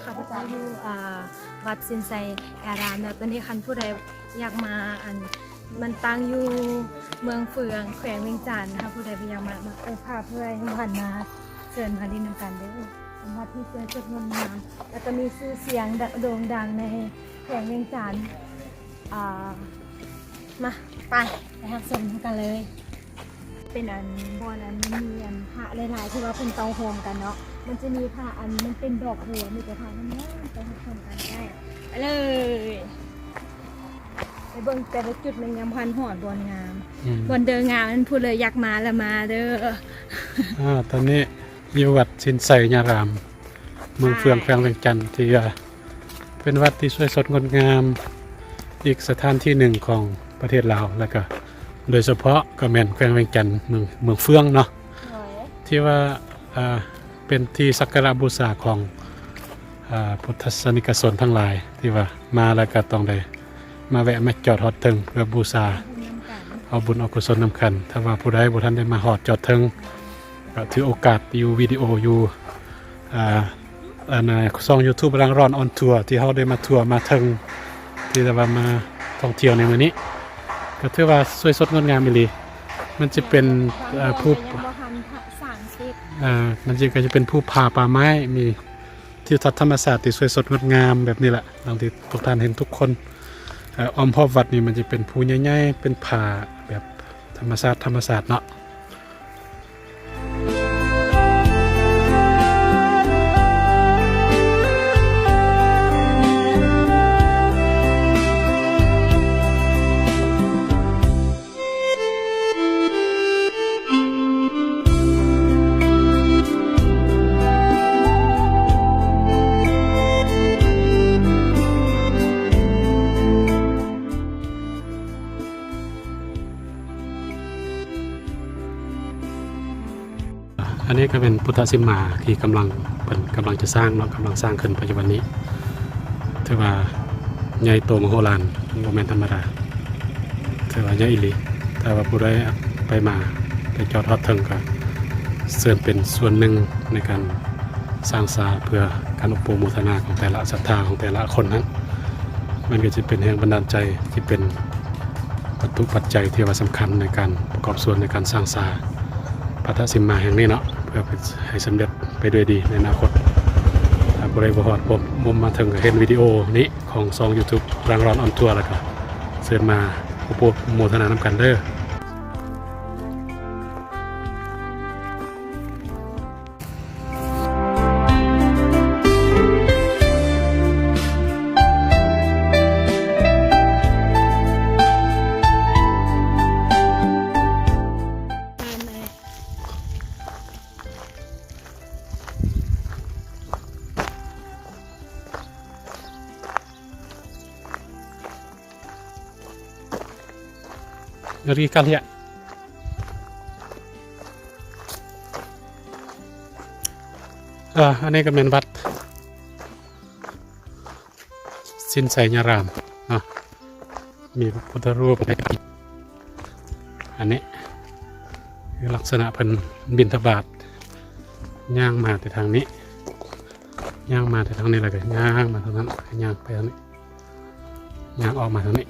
ຂ້າພະເຈົ້າຢູ່ ອ່າ ວັດສິນໄຊຍາລາມເນາະ. ຕອນນີ້ຄັນຜູ້ໃດຢາກມາ ອັນ ມັນຕັ້ງຢູ່ເມືອງເຟືອງ ແຂວງວຽງຈັນ. ຖ້າຜູ້ໃດບໍ່ຢາກມາ ເອີ ພາເພື່ອນຫວານມາ ເຊີນມາຫຼິ້ນນຳກັນເດີ້. ເປັນວັດທີ່ສວຍສົດງົດງາມ ແລ້ວກໍມີຊື່ສຽງໂດ່ງດັງໃນແຂວງວຽງຈັນ. ອ່າ ມາ ໄປ ໄປຮັບຊົມນຳກັນເລີຍ. ເປັນອັນ ບ່ອນອັນ ມັນມີອັນພະຫຼາຍໆ ທີ່ວ່າເພິ່ນເຕົ້າໂຮມກັນເນາະ. ມັນຈະມີພະອັນ ມັນເປັນດອກບົວ ມີແຕ່ພະງາມໆ ໄປຮັບຊົມກັນໄດ້. ໄປເລີຍ ໄປເບິ່ງແຕ່ລະຈຸດ ແມ່ນຍາມພັນຮອດບ່ອນງາມ ອືມ ບ່ອນເດີງາມນັ້ນ. ຜູ້ເລີຍຢາກມາລະມາເດີ. ອ່າ ຕອນນີ້ຢູ່ວັດສິນໄຊຍາລາມ ເມືອງເຟືອງ ແຂວງວຽງຈັນ ທີ່ວ່າເປັນວັດທີ່ສວຍສົດງົດງາມ ອີກສະຖານທີ່ໜຶ່ງຂອງປະເທດລາວ ແລ້ວກໍໂດຍສະເພາະກໍແມ່ນແຂວງວຽງຈັນ ເມືອງ ເມືອງເຟືອງເນາະ ໂດຍ ທີ່ວ່າ ອ່າ ເປັນທີ່ສັກກາລະບູຊາຂອງ ອ່າ ພຸດທະສາສະນິກະຊົນທັງຫຼາຍ ທີ່ວ່າມາແລ້ວກໍຕ້ອງໄດ້ມາແວະມາຈອດຮອດເທິງ ເພື່ອບູຊາ ເອົາບຸນເອົາກຸສົນນຳກັນ. ຖ້າວ່າຜູ້ໃດບໍ່ທັນໄດ້ມາຮອດຈອດເທິງ ກໍຖືໂອກາດຢູ່ ວິດີໂອຢູ່ ອ່າ ອັນ ຊ່ອງຢູທູບ ລັງຣອນອອນທົວ ທີ່ເຮົາໄດ້ມາທົວມາເທິງ ທີ່ວ່າມາທ່ອງທ່ຽວໃນມື້ນີ້ ກໍຖືວ່າສວຍສົດງົດງາມອີ່ຫຼີ. ມັນຈະເປັນ ເອີ ພູ ຍັງບໍ່ທັນສ້າງເສັດ ເອີ ມັນຈະ ກໍຈະເປັນພູຜາປ່າໄມ້ ມີທິວທັດທຳມະຊາດທີ່ສວຍສົດງົດງາມແບບນີ້ແຫຼະ ດັ່ງທີ່ທຸກທ່ານເຫັນທຸກຄົນ. ເອີ ອ້ອມຮອບວັດນີ້ມັນຈະເປັນພູໃຫຍ່ໆ ເປັນຜາແບບທຳມະຊາດ ທຳມະຊາດເນາະ. ອັນນີ້ກໍເປັນພຸດທະສິມມາທີ່ກຳລັງ ເພິ່ນກຳລັງຈະສ້າງເນາະ ກຳລັງສ້າງຂຶ້ນປັດຈຸບັນນີ້. ຖືວ່າໃຫຍ່ໂຕມະໂຫລານ ບໍ່ແມ່ນທຳມະດາ ຖືວ່າໃຫຍ່ອີ່ຫຼີ. ຖ້າວ່າຜູ້ໃດໄປມາ ໄປຈອດຮອດເທິງ ກໍເຊີນເປັນສ່ວນໜຶ່ງໃນການສ້າງສາ ເພື່ອການອະນຸໂມທະນາຂອງແຕ່ລະສັດທາຂອງແຕ່ລະຄົນນັ້ນ. ມັນກໍຈະເປັນແຮງບັນດານໃຈ ທີ່ເປັນ ວັດຖຸປັດໄຈທີ່ວ່າສຳຄັນໃນການປະກອບສ່ວນໃນການສ້າງສາພັດທະສິມມາແຫ່ງນີ້ເນາະ ເພື່ອໃຫ້ສຳເລັດໄປດ້ວຍດີໃນອະນາຄົດ. ຖ້າຜູ້ໃດບໍ່ຮອດ ບໍ່ ບໍ່ມາເຖິງ ກໍເຫັນວິດີໂອນີ້ຂອງຊ່ອງຢູທູບ ລັງຣອນອອນທົວ ແລ້ວກໍເຊີນມາອະນຸໂມທະນານຳກັນເດີ້. ເອີ ອັນນີ້ກໍແມ່ນວັດສິນໄຊຍາລາມເນາະ ມີພະພຸດທະຮູບ ອັນນີ້ຄືລັກສະນະເພິ່ນບິນທະບາດ ຍ່າງມາແຕ່ທາງນີ້ ຍ່າງມາແຕ່ທາງນີ້ ແລ້ວກໍຍ່າງມາທາງນັ້ນ ຍ່າງໄປທາງນີ້ ຍ່າງອອກມາທາງນີ້